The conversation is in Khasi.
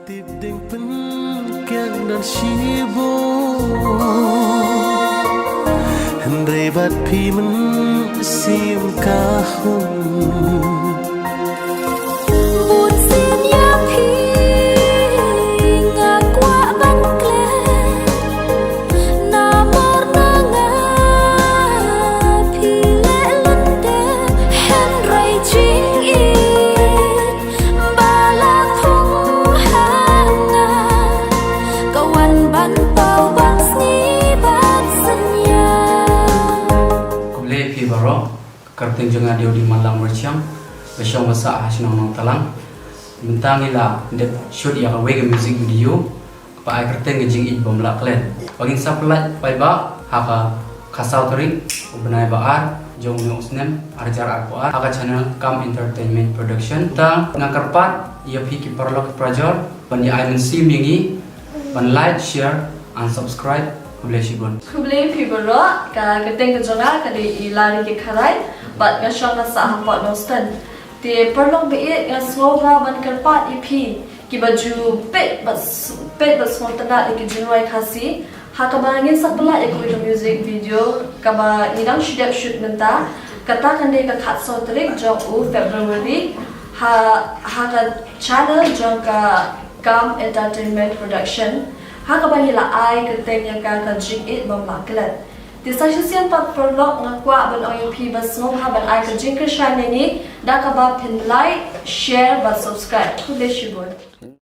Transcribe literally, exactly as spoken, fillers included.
Tip ding pynkiang don shibun, hynrei bad phi mynsiem ka hun. Bun sien ïa phi nga kwah ban klet, namar na nga phi leh lyndet, hynrei jingïeit ba la thung ha nga ka wan ban paw ban sngi ban synñiang. Khublei phi baroh, ka kyrteng jong nga dei u Ding Manlang Myrchiang, ba shong ba sah ha shnong Nongtalang. Mynta ngi la dep shoot ïa kawei ka music video kaba ai kyrteng Ka Jingïeit Bym Lah Klet. Ba ngin sa pynlait paidbah ha ka khatsaw tarik u bnai ba ar jong une u snem ar hajar arphew ar ha ka channel Kam Entertainment Production. Te nga kyrpad ïa phi ki paralok ki parajor ban ïa ai mynsiem ïa ngi, ban like, share and subscribe. Khublei shibun. Khublei phi baroh, ka kyrteng ka jong nga ka dei i Lari Ki Kharai bad nga shong nga sah ha Port Nongstoiñ. Te paralok ba ïeit, nga sngewbha ban kyrpad ïa phi kiba ju peit bad s-, peit bad sngewtynnat ïa ki jingrwai Khasi, ha kaba ngin sa pynlait ïa kawei ka music video kaba ngi dang shu dep shoot mynta. Kata kan dei ka khatsaw tarik jong u February ha, ha ka channel jong ka Kam Entertainment Production, ha kaba ngi la ai kyrteng ïa ka Ka Jingïeit Bym Lah Klet. Te sa shisien pat paralok, nga kwah ban ong ïa phi ba sngewbha ban ai ka jingkyrshan ïa ngi da kaba phin like, share bad subscribe. Khublei shibun.